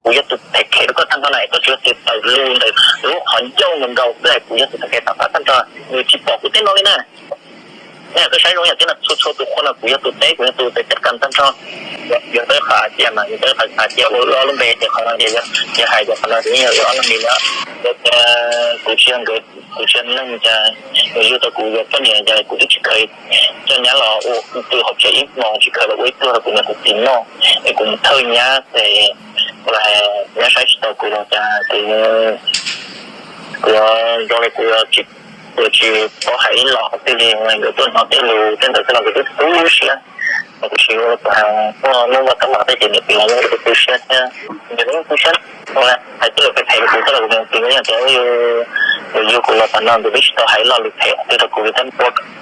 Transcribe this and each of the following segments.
Kuv yog tus phem khev rau koj tag nrho na, koj tsuas yog tus tawm lus ntawm lub qhov ncauj nkaus xwb, kuv yog tus phem tag nrho, nws tsis pom kuv tej no li na. Nej koj saib zoo yam thiab no, txhua txhua tus qhua no kuv yog tus teb, kuv yog tus teb caj kas tag nrho. Yog tau qhov cia mas yog tau qhov cia ua ob lub npe ces qhov no ces yog hais tias qhov no ces yeej yog ua ob lub npe na. Yog tias kuv tsis yog nkawd, kuv tsis yog neeg ces nws yug tau kuv yuav poj niam ces kuv twb tsis khaws coj nyab los ua pw hauv tsev ib hmos, tsis khaws los ua ib pluag rau kuv niam kuv txiv noj, es kuv mus thawj nyab ces kuv los nyab saib tsis taus kuv los cas kuv, kuv zoo li kuv yuav tsis, kuv tsis paub hais ib los qhov twg li, nkawd tuaj hnov tej lus tej ntawd xwb los nkawd twb tu siab. Los kuv tsis ua, kuv hais tuaj hnub muaj teeb meem tej ces niam txiv los yeej tu siab thiab, nkawd yeej tu siab. Hais tej lus phem phem rau kuv, kuv niam txiv yeej tias yus yug kuv los tas no nkawd twb tsis tau hais ib lo lus phem qhov twg rau kuv li thiab.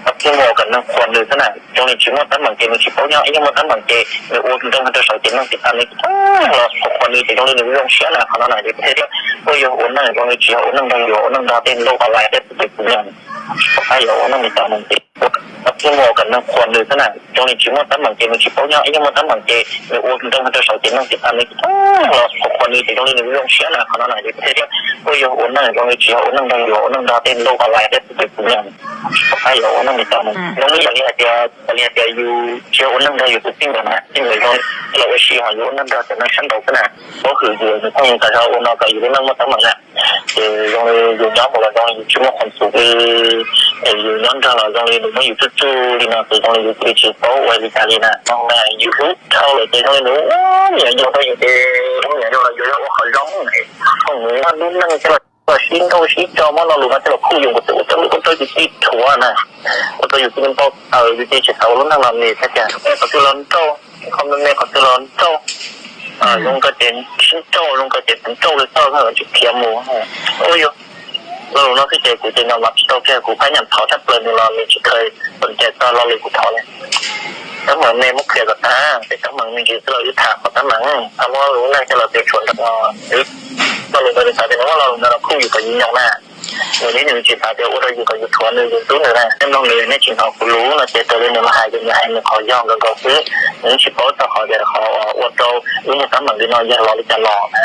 Ua, txij muaj kom neeg qhuas nws xwb na, zoo li tsis muaj teeb meem ces nws tsis paub nyob, yog muaj teeb meem ces nws ua ntoo rau saum ces neeg tsis tas nws los qhuas qhuas nws ces zoo li nws zoo siab na, qhov no na thiaj tias, ua yog ua neej zoo li tsis yog ua neej nrog yus, ua neej nrog tej ntaub online tej tus ces kuv yeej tsis pom qab yuav ua neej li cas mus ces txij muaj kom neeg qhuas nws xwb na, zoo li tsis muaj teeb meem ces nws tsis paub nyob, yog muaj teeb meem ces nws ua ntoo rau saum ces neeg tsis tas nws los qhuas qhuas nws ces zoo li nws zoo siab na, qhov no na thiaj tias, ua yog ua neej zoo li tsis yog ua neej nrog yus, ua neej nrog tej ntaub online tej tus ces kuv yeej tsis pom qab yuav ua neej li cas mus. Zoo li yam li hais tias, yam li hais tias yus tsis yog ua neej nrog yus tus txij nkawm na, txij nkawm zoo los ua si ho yus ua neej nrog cov neeg sab nraud xwb na, paub hwm yus, nws pheej tas zog ua no kom yus lub neej muaj teeb meem na. Ces zoo li yus nyob mus los zoo li yus tsis muaj qhov txus li, es yus nyob nrog los zoo li nws muab yus tsuj tsuj li no ces zoo li yus cia li tsis paub ua li cas li na. Yus hlub dhau lawm ces zoo li nws ua niam yau rau yus ces ua niam yau los yus yog ua qhov zoo, kom nws muab lub neej coj los sib nrauj sib tso, muab lo lus no coj los khuj yus nkaus ua rau yus cia li thuav na, ua rau yus cia li npau taws, yus cia li tsis xav ua lub neej no li thiab tias qhov twg los nrauj, qhov me me qhov twg los nrauj, zoo kawg ces sib nrauj, zoo kawg ces tsis nrauj li txoj tsis khiav mus. Ua yus lo lus no xwb ces kuv ces nco los tsis tau kiag, kuv phab nyam thov tshaj plaws nws los nws tsis khaws tus ncaim txog lo lus kuv thov li. Teeb meem me muab qhia kom tag, tej teeb meem me ntsis xwb los wb tham qhov teeb meem, txhob muab lub neej coj los piv txhua nrho. Lo lus ntawd nws xav tias nws muab lo lus ntawd los khuj yus kom yus nyob na. Nws yeej nws tsis xav tias ua rau yus kom yus thuav nws, yus hlub nws na. Nej mloog nws, nej tsis hnov kuv lus no ces raws li nws los hais ces nws hais nws qhov yog nkaus nkaus xwb. Nws yeej tsis paub txog qhov tias qhov ua rau wb muaj teeb meem li no yog los li cas los na.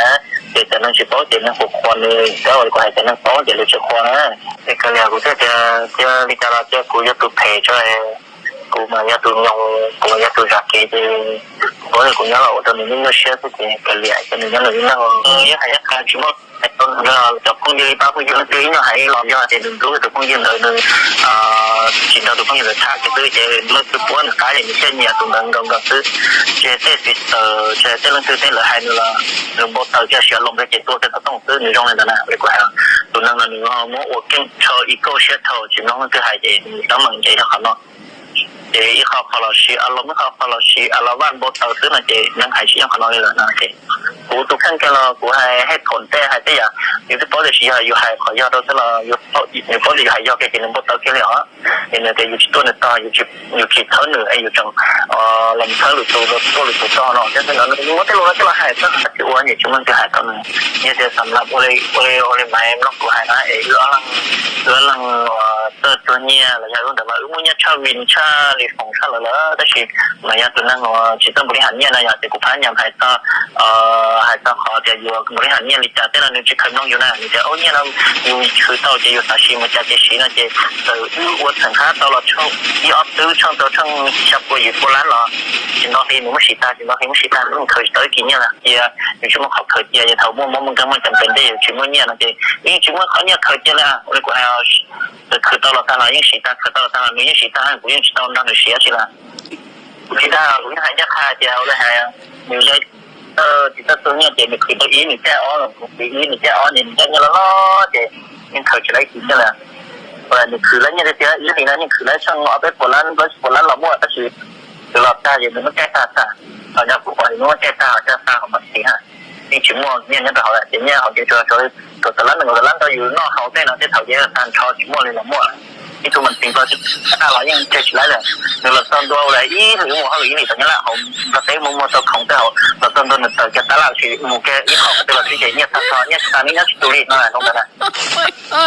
Ces cov neeg tsis paub ces neeg qhuas qhuas nws, tab sis kuv hais cov neeg paub ces lawv tsis qhuas na. Ces kav liam, kuv thiaj tias cia li cas los cia kuv yog tus phem tso, kuv mas yog tus nyoos, kuv mas yog tus zam kev ces kuv paub tias kuv nyob los ua rau nws nyuaj nyuaj siab xwb ces kav liam, ces nws nyob nws lub neej. Yeej hais ib qho tsis muaj cov phooj ywg ib pab phooj ywg leej twg ib nyuag hais los yog tias nws hlub tus phooj ywg ntawd, nws tsis nrog tus phooj ywg ntawd tham kiag xwb ces leej twg puab nws qab ces nws thiaj nyiam tus ntawd nkaus nkaus xwb. Ces tej txiv tawm ces tej leej twg tej lawv hais nws los nws npau taws kiag siav loos kiag ces tua kiag xov tooj xwb, nws zoo li ntawd na. Li kuv hais, tus neeg no nws muab ua keej rho ib kauj siab dhau, tsis mloog leej twg hais ces nws teeb meem ces yog qhov no. Ces ib qho qhov los siv a los, muab qhov qhov los siv a los vaj npau taws xwb no ces neeg hais tsis yeej qhov no li lawm no ces kuv tus kheej kiag los kuv hais hais phoom tej hais tej yam yus twb paub tias tsis yog, yus hais qhov yog rau xwb los nws paub tias yus hais yog kiag ces nws npau taws kiag li os. Ces nws tias yus tsis tuaj nws tog, yus tsis thawb nws es yus tseem los mus thawb lwm tus, tuaj lwm tus tog no thiab xwb no. Nws muab tej lus no coj los hais txog tsis ua ces tsis muaj leej twg hais tau nws. Yog tias xam lab ua li, ua li, ua li Maiv Nplooj kuv hais na es wb ob leeg, wb ob leeg txawj tuag nyiaj los yog lub ntawd mas wb muaj nyiaj tshaj vim tshaj li foom tshaj lawm lawm, tab sis mas yog tus neeg uas tsis txawj npaum li hais nyiaj no yom, ces kuv phab nyam hais txog, hais txog qhov tias yus npaum li hais nyiaj li cas tej no nws tsis khaws mloog yus na, nws tias ub nyiaj no yus khwv tau ces yus xav siv mus cas ces siv no ces txawm wb ua txheem qab tau los tsheej ib ob tug tsheej tau tsheej xya pua yim pua lab los tsis nto hli nws muab siv tag, tsis nto hli muab siv tag, nws khaws tsis tau ib kis nyiaj na. Cia nws tsis muaj qhov khaws cia, ces thaum muaj mob muaj nkeeg muaj cam pem ntej yus tsis muaj nyiaj no ces yeej tsis muaj qhov nyiaj khaws cia li. Ua li kuv hais, txawm khwv tau los tag los yeej siv tag, khwv tau los tag los nws yeej siv tag, kuv yeej tsis tau nrog nws siv dab tsi lawm. Kuv tsis dag, kuv yeej hais ncaj qha tias ua li hais, nws yog tsis txawj tuag nyiaj ces nws khwv tau ib nws caij ob, kuv khwv ib nws caij ob, nws caij nyiaj loj loj ces yeej khaws tsis tau ib kis nyiaj lawm. Nws khwv lawv nyiaj tiag tiag, ib hlis no yeej khwv lawv tsheej ob peb puas lab, plaub tsib puas lab los muaj, tab sis nws los tag ces nws muab caij tag tag. Los nyob kuv pom nws muab caij tag, caij tag hauv mam tiv ha. Yeej tsis muaj nyiaj nyob rau hauv lawm, ces nyiaj hauv ces tsuas, tsuas tau lab nees nkaum lab rau yus noj haus tej no tej thaum ces tag nrho tsis muaj li los muaj. Ib tug mas tiv nkaus tsis tag los yeej tseg tsis laib lawm. Nws los txog ntua ua li ib hlis mus hauj lwm ib hlis tau nyob lawm hauv nplog teb mus muag tau khoom tej hauv los txog ntua nws tawm kiag tab laj tsis mus kiag ib qho qhov twg los xwb ces nyiaj tag nrho, nyiaj tsis tas li nyob tsis tu li no zoo ntawd na.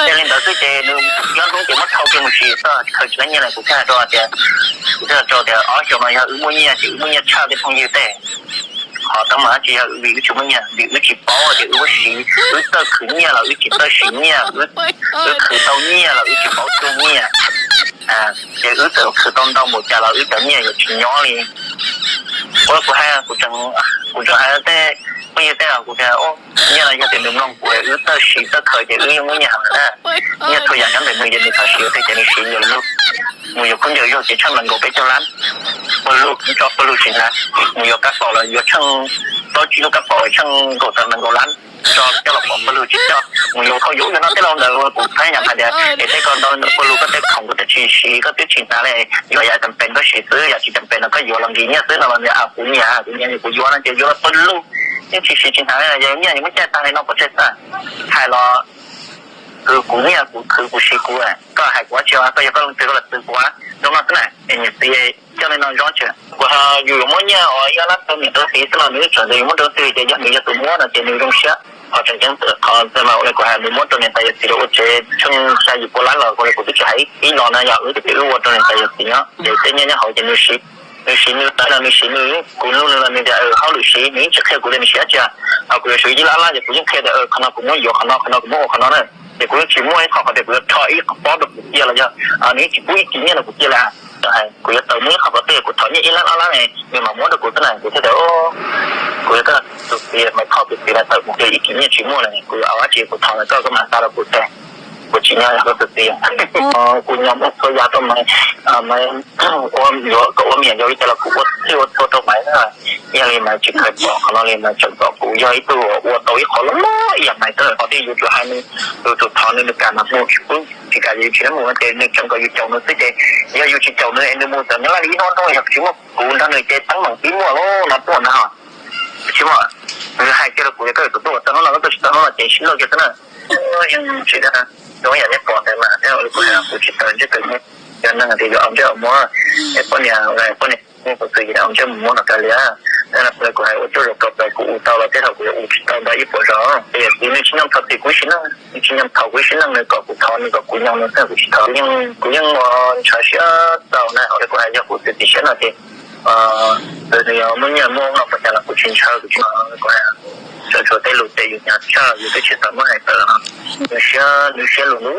Yog li ntawd xwb ces nws nyob hnub ces muab thau kiag mus siv txoj khaws tsis laib nyiaj na. Kuv thiaj hais rau tias, kuv thiaj hais rau tias ob xyoo no yog wb muaj nyiaj ces wb muaj nyiaj tshaj tej phooj ywg tej. Qhov teeb meem tsis yog vim wb tsis muaj nyiaj, vim wb tsis paub tias wb muab siv, wb txawj khwv nyiaj los wb tsis txawj siv nyiaj, wb khwv tau nyiaj los wb tsis paub txog nyiaj. Ces wb txawm khwv tau ntau npaum cas los wb cov nyiaj yuav tsis nyob li. Ua kuv hais, kuv tseem, kuv tseem hais tej phooj ywg tej los kuv tias, nyiaj no yog tias nws mloog kuv, wb txawj siv txawj khaws ces wb yeej muaj nyiaj heev na. Nyiaj txhua yam nyob ntawm nws ces nws xav siv tej ces nws siv yuav lub, mus yuav khaub ncaws zog ces tsheej nees nkaum peb caug lab, pawg lug tso pawg lug tsis hnav, mus yuav kab paum los yuav tsheej, tau tsib lub kab paum tsheej nkaum tawm nees nkaum lab, tso coj los pov pawg lug tsis coj, mus yuav khau yuav ub yuav no tej laus ntawd kuv txhais nyam hais tias es tej ko ntau ntawm pawg lug koj tej khoom koj twb tsis siv koj twb tsis hnav li, yuav yam cam pes koj siv xwb, yam tsis cam pes no koj yuav los nkim nyiaj xwb no los nws a kuv nyiam kuv nyiam kuv yuav no ces yuav los pawg lug, yeej tsis siv tsis hnav li, nyiaj nws muab caij tag li no pov tseg xwb. Hais los kuv nyiaj kuv khwv kuv siv kuv, koj hais kuv ua tsi, koj yog koj leej twg koj los txwv kuv zoo no xwb na, es niam txiv coj li no zoo tsi. Kuv yus yuav muab nyiaj uas ib ob lab tau niam tau txiv xwb los nws tseem yuav muab rau twg ces yog nws yog tus muab no ces nws zoo siab. Qhov tseem ceeb qhov ntawd mas ua li kuv hais nws muab rau niam tais yawm txiv rau ua tsev tsheej xya yim pua lab los ua li kuv twb tsis hais ib los na, yog wb tus twg wb ua rau niam tais yawm txiv nyob ces tej nyiaj nyob hauv ces nws siv, nws siv nws tawv los nws siv nws, kuv nug nws los nws tias hauj lwm siv, nws yeej tsis qhia kuv tias nws siv dab tsi. Ho kuv yuav siv ib lab lab ces kuv yeej qhia tias qhov no kuv muab yuav qhov no, qhov no kuv muab ua qhov no na. Ces kuv yeej tsis muaj ib qho qhov tias kuv yuav rho ib qho pob rau kuv cia los yog nws yeej tsis pub ib kis nyiaj rau kuv cia li. Kuv yuav tawm muaj ib qho qhov twg kuv thov nyiaj ib lab ob lab ne, nws mam muab rau kuv xwb na. Kuv thiaj tias kuv yog koj tus txiv, mas koj tus txiv mas tawm kuv cia ib kis nyiaj tsis muaj na, kuv yuav ua dab tsi kuv thov koj, koj mam xa rau kuv tiag. Kuv tsis nyob yog koj tus txiv. Kuv nyob muaj txhua yam rau mas, mas ua, yuav kom ua me nyuam yaus li cas los kuv ua txhij ua txhua rau mas na. Yog li mas tsis kheev pom qhov no li mas tseem kom kuv yog ib tug ua tau ib qho loj loj ib yam mas tawm qhov twg yus tsuas hais nws, yus tsuas thov nws, nws kam mas mus, tsis kam yus tsis mus no ces nws tseem kom yus caum nws xwb ces yog yus tsis caum nws es nws mus txawm nyob laj li ib hnub nrooj yog tsis muaj kuv nrog nws ces teeb meem twb muaj lawm no tuaj ntag. Tsis muaj, nws hais kiag rau kuv tias koj yuav tsum tuaj txog hnub no, koj tuaj tsis txog hnub no ces sib luag kiag xwb na. Yeej tsis zoo yam nej pom ntawd mas thiab kuv hais kuv tsis tau ntsej tawv muaj cov neeg tias yuav ua ntsej ua muag, es poj niam, poj niam muaj kuv txwv ces ua ntsej mus muag no kav liam. Kuv hais ua tsuj zaum rau plaws kuv ua tau los tej thaum kuv yuav ua tsis tau ntau ib puas zaus. Ces yawm txiv nws tsis nyob thaum txiv kuv ib sim neej, nws tsis nyob thaum kuv ib sim neej, nws kom kuv thov nws kom kuv nyob nws xwb kuv tsis thov. Kuv yeej ua ntshaw siab txaus na, kuv hais yog kuv txiv txim siab no ces nws yuav muaj nyiaj muaj ub no pes tsawg los kuv tsis ntshaw, kuv tsis, kuv hais tsuas tsuas tej lus ces yus hnyav tshaj yus twb tsis tau muab hais tawm no. Nws siab, nws siab lug lug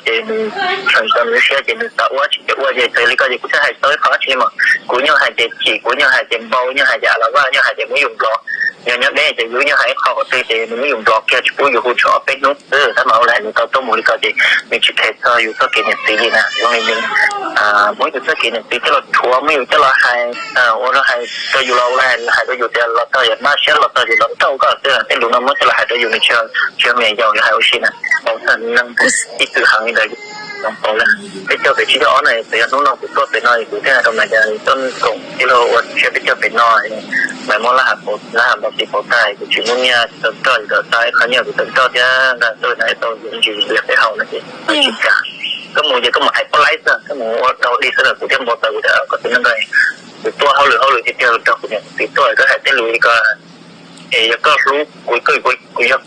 ces nws tseem tau nws siab ces nws xav ua tsis ces ua ces txawm li ko ces kuv thiaj hais tau ib qho dab tsi li mas kuv nyuaj hais ces chim, kuv nyuaj hais ces npau, nyuaj hais ces a la vaj, nyuaj hais ces muab yus nplov. Yog nyob deb ces yus nyuaj hais ib qho qhov twg ces nws muab yus nplov kiag tsis pub yus hu tshuaj ob peb hnub xwb. Tab mas ua li hais nws tau tuaj mus li ko ces nws tsis kheev txog yus txoj kev niam txiv li na. Zoo li nws muab yus txoj kev niam txiv coj los rhuav, muab yus coj los hais, ua rau hais rau yus los ua li hais rau yus tias los txog yog maj siab, los txog yog los nrauj koj xwb. Tej lus no muab coj los hais rau yus, nws tsis yog me nyuam yaus yuav hais ua si na. Tau txog neeg ib txwm heev li ntawd zoo tau li. Peb caug pem tsib caug ob no txawm yog hnub no kuv tuaj pem no kuv thiaj hais rau mas cas tuaj koom tij laug ua siab peb caug pem no. Mas muab lab has, lab has npau tiv pauv tag kuv tsis muaj nyiaj tau roj, tau xa ib qho nyiaj kuv tau roj thiab nqa tuaj na tau ntsis liam peb haus no ces tsis kam. Koj mus ces koj mus ais poj laib xwb, koj mus ua rau di xwb los kuv thiaj npau taws kuv tias koj tus neeg ko kuv tuaj hauj lwm hauj lwm tiag tiag rau kuv niam kuv txiv tuaj, koj hais tej lus li ko es yog koj hlub kuv, kuv yog, kuv yog,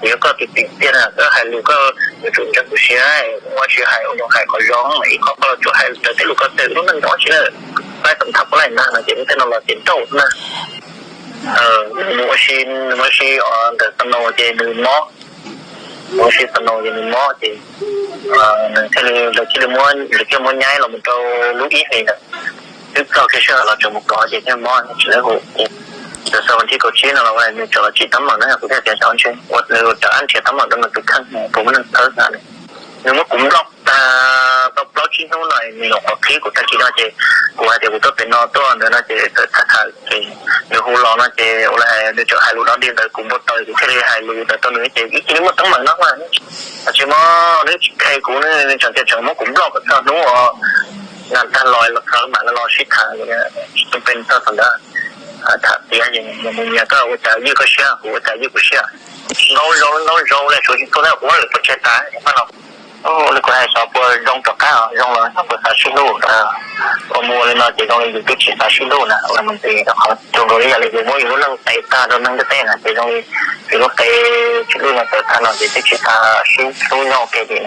kuv yog koj tus txiv tiag na, koj hais lus koj yuav tsum ntseeg kuv siab, ua tsis hais ua zoo hais qhov zoo, ib qho koj los tsuas hais raws tej lus koj txawj lub neej nrov tsis na. Laib tau tham poj laib ntag no ces lub tej no los ces nrauj na. Mus ua si, mus ua si ntawm Xas Naus ces nws mob, mus ua si Xas Naus ces nws mob ces nws thiaj li, lawv thiaj li muab, lawv thiaj muab nyaib los mus rau lub ib hlis ntawd, twb txog kiag sij hawm los tseem mus kov ces thiaj mob tsis lawv hu. Ntawm xaus vas thib kaum tsib no los nws tseem los tsim teeb meem na, kuv thiaj tias xyov ntshe ua nws ua cas nrhiav teeb meem rau nws tus kheej, kuv muab neeg txhawb na. Nws muab kuv nploj tag tau plaub tsib hnub no nws nyuam qhuav qhib kuv tag kis no ces kuv hais tias kuv tuaj pem no tuaj ntawd no ces txawm tham tham ces nws hu los no ces ua li hais nws tseem hais lus dog dig ntawd kuv npau taws kuv thiaj li hais lus ntawd rau nws ces ib cia li muaj teeb meem no mas. Tsis muaj, nws tsis khe kuv, nws tseem tias tseem muab kuv nploj kom txog hnub uas nag tag los los txog mam los sib tham, tsis tau pe txog thaum ntawd. Tham tiav ces nws nyias koj ua cas ywj koj siab, kuv ua cas ywj kuv siab. Ntau zaus ntau zaus li suav tsis txhua hnub kuv muab lwm tus tseg tas pab no. Li kuv hais xyov puas zoo rov qab, zoo los xyov puas xav sib hlub, ua mus ua li no ces zoo li yus twb tsis xav sib hlub na, ua mus ntxiv rau qhov zoo nkaus li yam li yus muab yus lub neej tes tag rau neeg ntiaj teb na ces zoo li yus lub qe tsis hlub no tawm tag no ces twb tsis xav sib hlub nyob ua ke li.